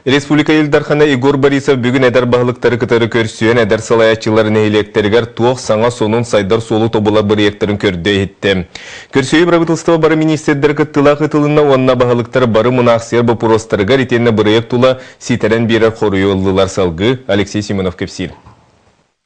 Республика Ил Дархана Егор Борисов бүгүн эдэр баһылыктары кытары көрсүөн, эдэр салайааччылар нэһилиэктэригэр туох саҥа сонун сайдар суолу тобулар бырайыактарын көрдө-иһиттэ. Көрсүһүү правительство бары министрдэр кыттыылаах ыытылынна уонна баһылыктар бары мунаахсыйар боппуруостарыгар итиэннэ бырайыак тула ситэрэн биэрэр хоруйу ыллылар. Салгыы Алексей Семенов кэпсиир.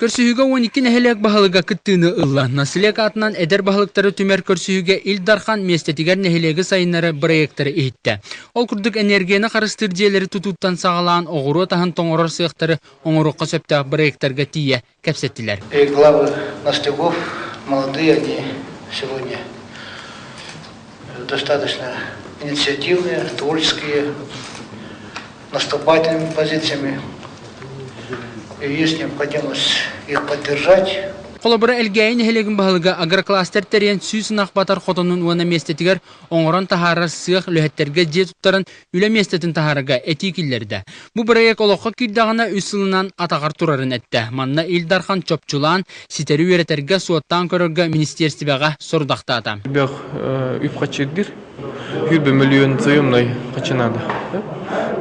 Көрсүһүүгэ 12 нэһилиэк баһылыга кыттыыны ылла. Наслег аатынан эдэр баһылыктары түмэр көрсүһүүгэ Ил Дархан миэстэтигэр нэһилиэги сайыннары бырайыактары иһиттэ. Ол курдук энергияны харыстыыр дьиэлэри тутууттан саҕалаан оҕуруот аһын тоҥорор сыахтары оҥоруохха сөптөөх бырайыактарга тиийэ кэпсэттилэр. Главы наслегов молодые они сегодня достаточно инициативные, творческие, наступательными позициями. И есть необходимость их поддержать. Холобура, Элгээйи нэһилиэгин баһылыга агрокластер тэрийэн 100 ынах батар хотонун уонна миэстэтигэр оҥорон таһаарар сыах үлэһиттэргэ дьиэ туттаран үлэ миэстэтин таһаарарга этии киллэрдэ. Бу бырайыак олоххо киирдэҕинэ үс сылынан атаҕар турарын эттэ. Манна Ил Дархан чопчулаан, ситэри үөрэтэргэ, суоттаан көрөргө министиэристибэҕэ сорудахтаата. Элбэх үп-харчы ирдиир. Сүүрбэ мөлүйүөн заемнай харчы наада.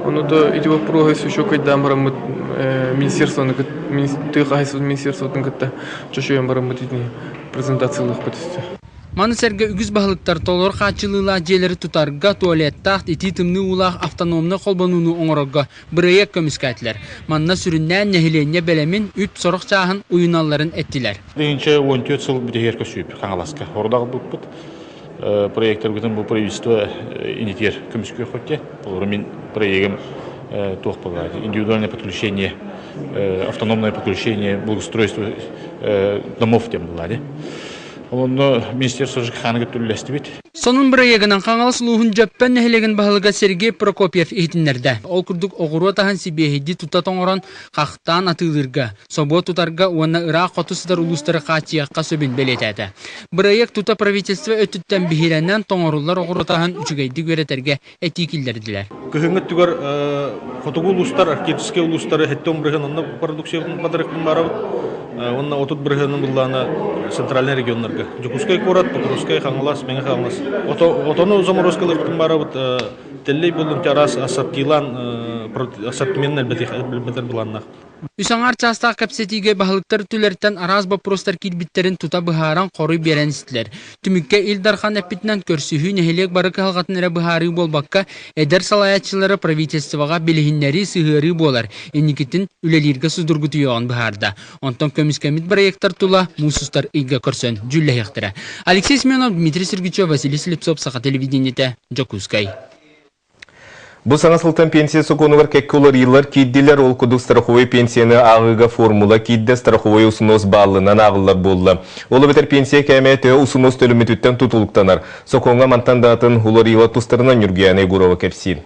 Ону да ити боппуруоһу еще кайдаан бараммыт министерствоны тыа хаһайыстыбатын министерствотын кытта чочуйан бараммыт итини презентациялыахпыт үстэ. Маны сэргэ үгүс баһылыктар толору хааччылыылаах дьиэлэри тутарга, туалеттаах, итии-тымныы уулаах автономнай холбонууну оҥорорго бырайыак көмүскээтилэр. Манна сүрүннээн нэһилиэнньэ бэлэмин, үп сорох чааһын уйуналларын эттилэр. 1014 сыл бүтэһигэр көсүүп Хаҥаласка хорудах ылбыппыт. Проекторбытын бу правительство инитиэр көмүскүөх Олору мин проегым туох буолла индивидуальное подключение, автономное подключение благоустройство домов диэн буолла Онно министерство ЖКХ-ны кытта үллэстибит. Сонун бырайыагынан Хаҥалас улууһун Дьөппөн нэһилиэгин баһылыга Сергей Прокопьев иһитиннэрдэ. Ол курдук оҕуруот аһын сибиэһэйдии тута тоҥорон, хахтаан атыылыырга, собуот тутарга уонна ыраах хоту сытар улуустары хааччыйыахха сөбүн бэлиэтээтэ. Бырайыак тута правительство өттүттэн биһирэнэн тоҥоруллар оҕуруот аһын үчүгэйдик үөрэтэргэ этии киллэрдилэр. Кыһыҥҥы өттүгэр хотугу улуустар, арктическай улуустары 70% онно продукциябытын батарыахпын баарабыт. Уонна 30 бырыһыанын былаана центральный регионнарга. Дьокуускай куорат, Покровскай, Хаҥалас, Мэҥэ Хаҥалас. Отону заморозкалыахпытын баарабыт. Тэллэй буоллун араас ассортилаан ассортиментын элбэтэр былааннаах. Үс аҥаар чаастаах кэпсэтиигэ баһылыктар өттүлэриттэн араас боппуруостар киирбиттэрин тута быһааран хоруй биэрэн истилэр. Түмүккэ Ил Дархан эппитинэн көрсүһүү нэһилиэк бары кыһалҕатын эрэ быһаарыы буолбакка, эдэр салайааччылары правительствоҕа билиһиннэрии, сыһыарыы буолар, инникитин үлэлииргэ судургутуйуоҕун быһаарда. Онтон көмүскэммит бырайыактар тула муус устар ыйга көрсөн дьүүллэһиэхтэрэ. Алексей Семенов, Дмитрий Сергучев, Василий Слепцов, Саха телевидениетэ, Дьокуускай. Бу саҥа сылтан пенсия сокуонугар кэккэ уларыйыылар киирдилэр. Ол курдук страховой пенсияны ааҕыыга формула киирдэ, страховой усунуос бааллынан ааҕыллар буолла. Ол эбэтэр пенсия кээмэйэ төһө усунуос төлөммүтүттэн тутулуктанар. Сокуоҥҥа мантан да атын уларыйыылар тустарынан Ньургуйаана Егорова кэпсиир.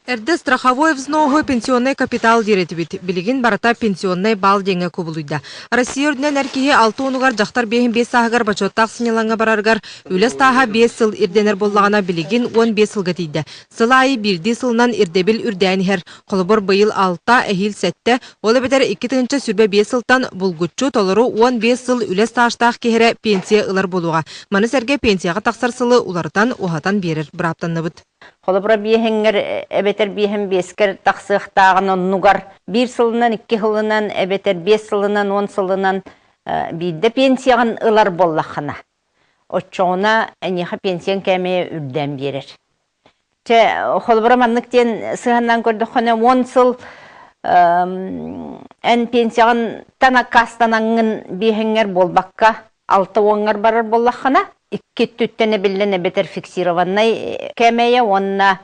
Эрдэ страховой взноһу пенсионнай капитал диир этибит. Билигин барыта пенсионнай баал диэҥҥэ кубулуйда. Россия үрдүнэн эр киһи алта уонугар, дьахтар биэһин биэс сааһыгар бочуоттаах сынньалаҥҥа барарыгар үлэ ыстааһа 5 сыл ирдэнэр буоллаҕына, билигин 15 сылга тиийдэ. Сыл аайы биирдии сылынан ирдэбил үрдээн иһэр. Холобур, быйыл алта, эһиил сэттэ, ол эбэтэр 2025 сылтан булгуччу толору 15 сыл үлэ стажтаах киһи эрэ пенсия ылар буолуоҕа. Маны сэргэ пенсияҕа тахсар сылы уларытан, уһатан биэрэр бырааптанныбыт. Холобура, биэһиҥҥэр эбэтэр биэһин биэскэр тахсыахтааҕын оннугар биир сылынан, икки сылынан эбэтэр 5 сылынан, 10 сылынан биирдэ пенсияҕын ылар буоллаххына, оччоҕуна эйиэхэ пенсияҥ кээмэйэ үрдээн биэрэр. Чэ, холобура, маннык диэн сыһыаннаан көрдөххүнэ, 10 сыл эн пенсияҕынтан аккаастанаҥҥын биэһиҥҥэр буолбакка, алта уоҥҥар барар буоллаххына, икки өттүттэн эбиллэн эбэтэр фиксированнай кээмэйэ уонна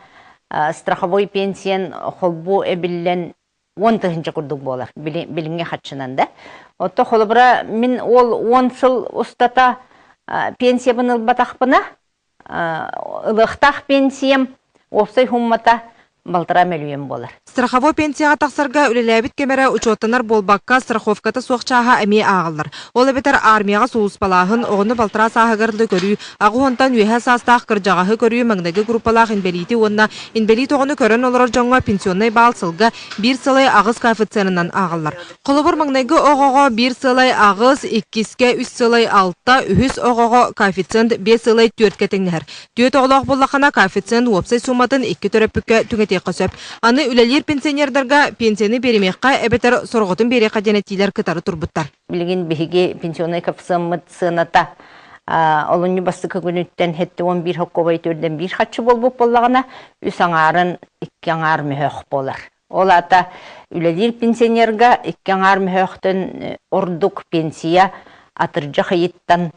страховой пенсиян холбуу эбиллэн 10 тыһыынча курдук буолар билиҥҥи харчынан да. Отто холобура мин ол 10 сыл устата пенсиябын ылбатахпына, ылыахтаах пенсиям уопсай суммата 1,5 мөлүйүөн буолар. Страховой пенсияҕа тахсарга үлэлээбит кэм эрэ учуоттанар буолбакка, страховката суох чааһа эмиэ ааҕыллар. Ол эбэтэр армияҕа сулууспалааһын, оҕону балтараа сааһыгар да көрүү, аҕыс уонтан үөһэ саастаах кырдьаҕаһы көрүү маҥнайгы группалаах инбэлиити уонна инбэлиит оҕону көрөн олорор дьоҥҥо пенсионнай баал сылга биир сылай аҕыс коэффициенынан ааҕыллар. Холобур, маҥнайгы оҕоҕо биир сыалай аҕыс, иккискэ үс сыалай алта, үһүс оҕоҕо коэффициент биэс сыалай түөрткэ тэҥнэһэр. Түөрт оҕолоох буоллаххына, коэффициент уопсай сууматын икки төрөппүккэ түҥэтиэххэ. диэххэ сөп. Аны үлэлиир пенсионердарга пенсияны биэримиэххэ эбэтэр сорҕотун биэриэххэ диэн этиилэр кытары турбуттар. Билигин биһиги пенсионнай коэффициеммыт сыаната олунньу бастакы күнүттэн 71 хоккобай төрдөн биир хаччы буолбут буоллаҕына, үс аҥаарын икки аҥаар мөһөөх буолар. Ол аата үлэлиир пенсионерга икки аҥаар мөһөөхтөн ордук пенсия атырдьах ыйыттан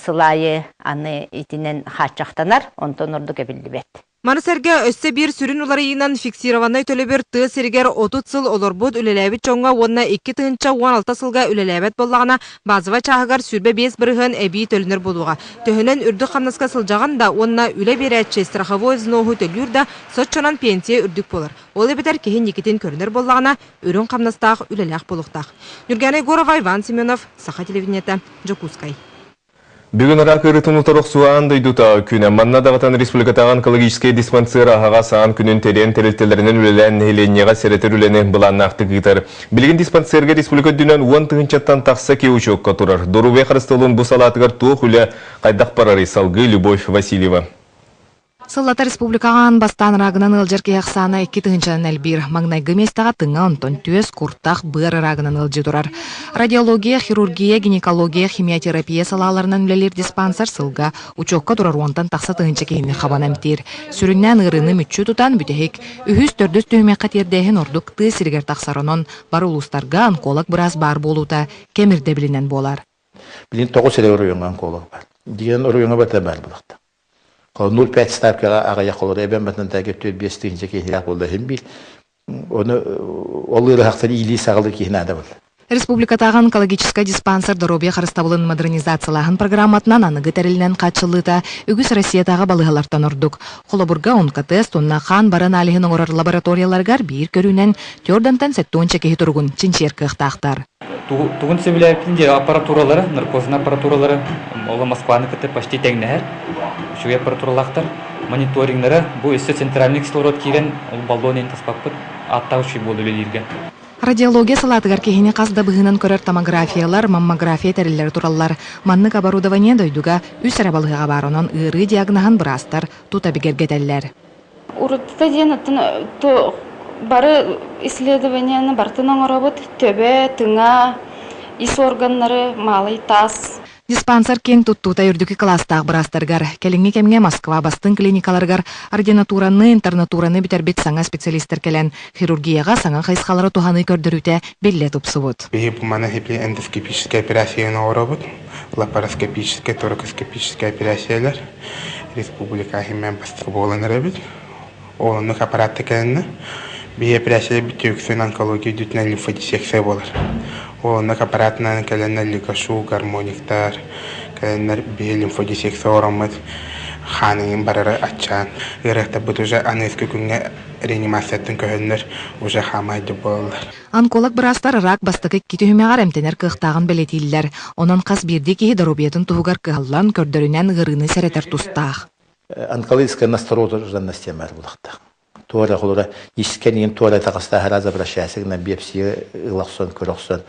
сыл аайы аны итинэн хааччахтанар, онтон ордук эбиллибэт. Маны сэргэ өссө биир сүрүн уларыйыынан фиксированнай төлөбүр тыа сиригэр 30 сыл олорбут, үлэлээбит дьоҥҥо уонна 2016 сылга үлэлээбэт буоллаҕына, базовай чааһыгар 25% эбии төлөнөр буолуоҕа. Төһөнөн үрдүк хамнаска сылдьаҕын да уонна үлэ биэрээччи страховой взноһу төлүүр да, соччонон пенсия үрдүк буолар. Ол эбэтэр киһи инникитин көрүнэр буоллаҕына, үрүҥ хамнастаах үлэлээх буолуохтаах. Ньургуяна Егорова, Иван Семенов, Саха телевидениета, Дьокуускай. Бүгүн араак ыарыытын утары охсуу аан дойдута күнэ. Манна даҕатан республикатааҕы онкологическай диспансер аһаҕас аан күнүн тэрийэн тэрилтэлэринэн үлэлээн нэһилиэнньэҕэ сэрэтэр үлэни былааннаахтык ыытар. Билигин диспансерга республика үрдүнэн уон тыһыынчаттан тахса киһи учуокка турар. Доруобуйа харыстабылын бу салаатыгар туох үлэ хайдах барарый? Салгыы Любовь Васильева. Сыллата республикаҕа аан бастаан рагынан ыалдьар киһи ахсаана икки тыһыынчанан элбиир. Маҥнайгы миэстэҕэ тыҥа, онтон түөс, куртах, быар рагынан ыалдьыы турар. Радиология, хирургия, гинекология, химиотерапия салааларынан үлэлиир диспансер сылга учуокка турар уонтан тахса тыһыынча киһини хабан эмтиир. Сүрүннээн ыарыыны мүччү тутан, бүтэһик үһүс, төрдүс түһүмэххэ тиэрдээһин ордук тыа сиригэр тахсар. Онон бары улуустарга онколог быраас баар буолуута кэм ирдэбилинэн буолар. Билигин тоҕус эрэ оройуоҥҥа онколог баар. Дигэн оройуоҥҥа барыта баар буолуохтаах. 0,5 ставкаҕа аҕыйах олору эбэн батан тайга 4-5 тыһыынча киһилээх буолла иһин биир. Ону ол ыарыһахтан иилии-саҕалыы киһи наада буолла. Республикатааҕы онкологическай диспансер доруобуйа харыстабылын модернизациялааһын программатынан аныгы тэрилинэн хааччыллыыта үгүс Россиятааҕы балыыһалартан ордук. Холобурга, онкотест уонна хаан бары аналиһын оҥорор лабораторияларыгар биир көрүүнэн Тёрдантан сэттэ киһи туругун чинчийэр кыахтаахтар. Тугун сөбүлээбиппин диэн аппаратуралара, наркозный аппаратуралара ол Москваны кытта почти тэҥнэһэр. Үчүгэй аппаратуралаахтар. Мониторингнара бу өссө центральный кислород киирэн ол баллон иһин таспаппыт. Ааттаах үчүгэй буолла үлэлииргэ. Радиология салаатыгар киһини хас да быһыынан көрөр томографиялар, маммография тэриллэрэ тураллар. Маннык оборудование дойдуга үс эрэ балыыһаҕа баар, онон ыарыы диагноһын быраастар тута бигэргэтэллэр. Урутта диэн оттон бары исследованиены барытын оҥоробут. Төбө, тыҥа, ис органнары, малый таас. Диспансер киэҥ туттуута үрдүкү кылаастаах быраастарыгар, кэлиҥҥи кэмҥэ Москва бастыҥ клиникаларыгар ординатураны, интернатураны бүтэрбит саҥа специалистар кэлэн, хирургияҕа саҥа хайысхалары туһаныы көрдөрүүтэ биллэ тупсубут. Биһи маны эндоскопическай операцияны оҥоробут, лапароскопическай, торакоскопическай операциялар. Республика иһимэн бастакы буолан эрэбит. Ол оннук аппаратта кэлэннэ биһи операция бүтүөксүн онкология үрдүтүнэн лимфодиссекция буолар. Ол оннук аппаратынан кэлэннэр ликошу, гармониктар, кэлэннэр биһи лимфодиссекция ороммут хаанын барара аччаан ыарыһахтарбыт уже аныгыскы күҥҥэ реанимацияттан көһөннөр уже хаамайдык буолаллар. Онколог быраастар рак бастакы икки түһүмэҕэр эмтэнэр кыахтааҕын бэлиэтииллэр. Онон хас биирдии киһи доруобуйатын туһугар кыһаллан, көрдөрүнэн ыарыыны сэрэтэр тустаах. Онкологическая настороженность диэн булахтаах. Туора холура искэн туора таҕыстаһара обращайся гынан биопсия ыла охсон көрө охсон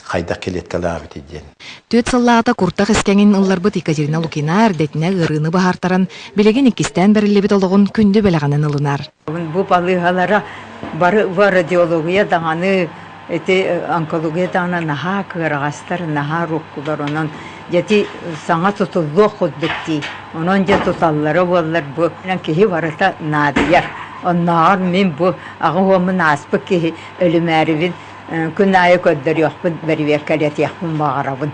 хайдах клеткалаабыт диэн. Түөрт сыллааҕыта куртах искэҥин ылларбыт Екатерина Лукина эрдэтинэ ыарыыны баһаартаран, билигин иккистээн бэриллибит олоҕун күндү бэлэҕинэн ылынар. Бу балыыһалара бары радиология даҕаны, ити онкология даҕаны наһаа кыараҕастар, наһаа руккулар. Онон дьэ саҥа тутуллуох курдук дии. Онон дьэ туталлара буоллар бу киһи барыта наадыйар. Оннооҕор мин бу аҕа уоммун ааспыт киһи өлүмээрибин күн аайы көрдөрүөхпүн, бэрэбиэркэлэтиэхпин баҕарабын.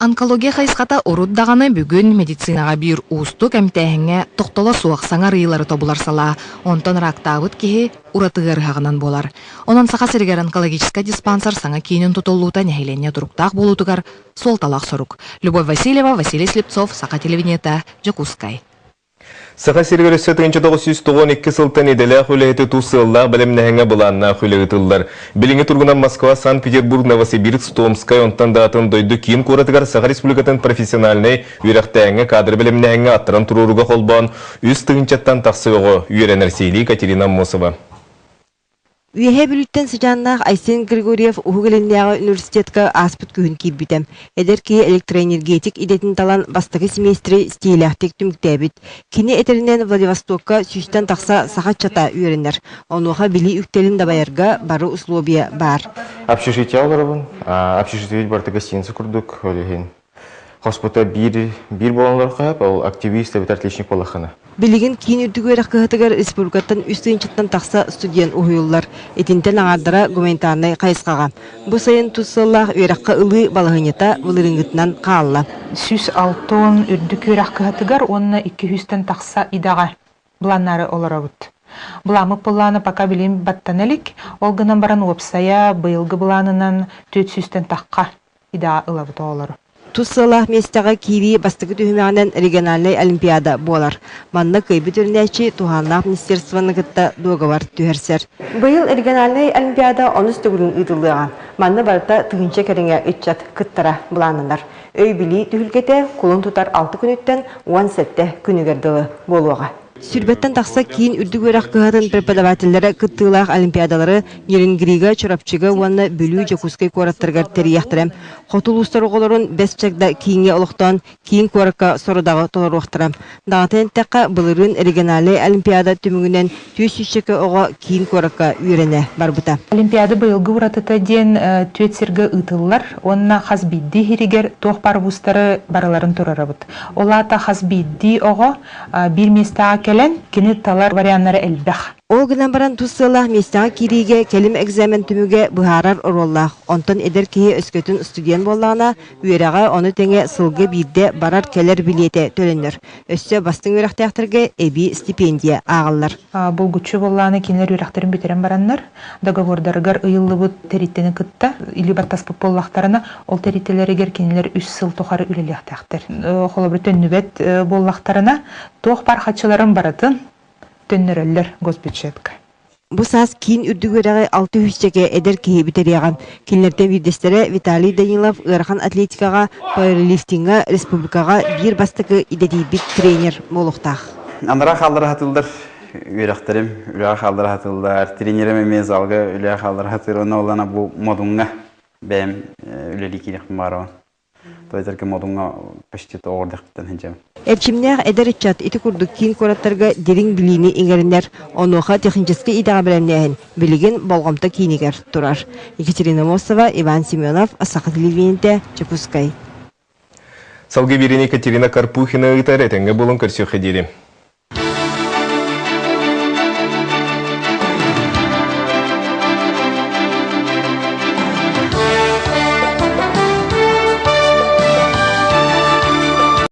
Онкология хайысхата урут даҕаны бүгүн медицинаҕа биир уустук эмтээһиҥҥэ тохтоло суох саҥа арыйыылары тобулар салаа, онтон рактаабыт киһи ураты ыарыһаҕынан буолар. Онон Саха сиригэр онкологическай диспансер саҥа киинин тутуллуута нэһилиэнньэ туруктаах буолуутугар суолталаах сорук. Любовь Васильева, Василий Слепцов, Саха телевидениета, Дьокуускай. Саха сиригэр өссө 1992 сылтан идэлээх үлэһити тус сыаллаах бэлэмнэһиҥҥэ былааннаах үлэ ыытыллар. Билиҥҥи туругунан Москва, Санкт-Петербург, Новосибирск, Томскай, онтон да атын дойду киин куоратыгар Саха Республикатын профессиональнай үөрэхтээһиҥҥэ кадры бэлэмнээһиҥҥэ аттаран туруорууга холбоон үс тыһыынчаттан тахса оҕо үөрэнэр, сиһилии Екатерина Аммосова. Үөһээ Бүлүүттэн сыдьааннаах Айсен Григорьев Уһук Илиннээҕи университетка ааспыт күһүн киирбитэ. Эдэр киһи электроэнергетик идэтин талан бастакы семестри ситиһиилээхтик түмүктээбит. Кини этэринэн, Владивостокка сүүстэн тахса саха ыччата үөрэнэр. Онуоха билии үктэлин дабайарга бары условия баар. Общежитие олоробун. Общежитие барыта гостиница курдук, ол иһин хоспута биир биир буолан олороххо ол активист эбэтэр отличник буоллаххына. Билигин киин үрдүк үөрэх кыһатыгар республикаттан үс тыһыынчаттан тахса студент уһуйуллар. Итинтэн аҥаардара гуманитарнай хайысхаҕа. Бу сайын тус сыаллаах үөрэххэ ылыы балаһыанньата былырыыҥҥытынан хаалла. 160 үрдүк үөрэх кыһатыгар уонна 200-тэн тахса идэҕэ былааннаары олоробут. Былааммыт былаана пока билим баттана илик, ол гынан баран уопсайа быйылгы былаанынан 400-тэн тахха идэҕэ ылабыт оҕолору. Тус сыалаах миэстэҕэ киирии бастакы түһүмэҕинэн региональнай олимпиада буолар. Манна кыайбыт үөрэнээччи туһааннаах министерствоны кытта дуогабар түһэрсэр. Быйыл региональнай олимпиада онус төгүлүн ыытыллыаҕа. Манна барыта тыһыынча кэриҥэ ыччат кыттара былааннанар. Өй-билии түһүлгэтэ кулун тутар алта күнүттэн 17 күнүгэр дылы буолуоҕа. Сүүрбэттэн тахса киин үрдүк үөрэх кыһатын преподавателлэрэ кыттыылаах олимпиадалары Нерюнгрига, Чурапчыга уонна Бүлүү, Дьокуускай куораттарыгар тэрийиэхтэрэ. Хоту улуустар оҕолорун Бэс Чагда кииҥҥэ олохтоон киин куоракка сорудаҕы толоруохтара. Даҕатан эттэххэ, былырыын региональнай олимпиада түмүгүнэн түөрт сүүсчэкэ оҕо киин куоракка үөрэнэ барбыта. Олимпиада быйылгы уратыта диэн түөрт сиргэ ыытыллар уонна хас биирдии иһиригэр туох баар вузтары барыларын турарабыт. Ол аата хас биирдии оҕо биир миэстэҕэ кэлэн, кини талар варианнара элбэх. Ол гынан баран тус сыаллаах миэстэҕэ киириигэ кэлим экзамен түмүгэ быһаарар оруоллаах. Онтон эдэр киһи өскөтүн студент буоллаҕына, үөрэҕэ ону тэҥэ сылга биирдэ барар-кэлэр билиэтэ төлөнөр. Өссө бастыҥ үөрэхтээхтэргэ эбии стипендия ааҕыллар. Булгуччу буоллаҕына кинилэр үөрэхтэрин бүтэрэн бараннар, договордарыгар ыйыллыбыт тэрилтэни кытта илии баттаспыт буоллахтарына, ол тэрилтэлэригэр кинилэр үс сыл тухары үлэлиэхтээхтэр. Холобур, төннүбэт буоллахтарына, туох баар харчыларын барытын төннөрөллөр госбюджетка. Бу саас киин үрдүк үөрэҕи алта үһүсчэкэ эдэр киһи бүтэриэҕэ. Кинилэртэн биирдэстэрэ Виталий Данилов ыарахан атлетикаҕа, пауэрлифтиҥҥа республикаҕа биир бастакы идэтийбит тренер буолуохтаах. Анараа хааллара сатыыллар үөрэхтэрим үлэҕэ хааллара сатыыллар, тренерим эмиэ залга үлэҕэ хааллара сатыыр, онно олана бу модуҥҥа бэйэм үлэлии киириэхпин баҕарабын. Тойтарга модуҥҥа почти оҕордохпуттан сылдьабын. Эрчимнээх эдэр ыччат ити курдук киин куораттарга дириҥ билиини иҥэринэр, онуоха техническэй идэҕэ бэлэмнээһин билигин болҕомто киинигэр турар. Екатерина Мосова, Иван Семенов, Саха телевидениетэ, Дьокуускай. Салгыы биэриини Екатерина Карпухина ыытар, этэҥҥэ буолун көрсүөххэ диэри.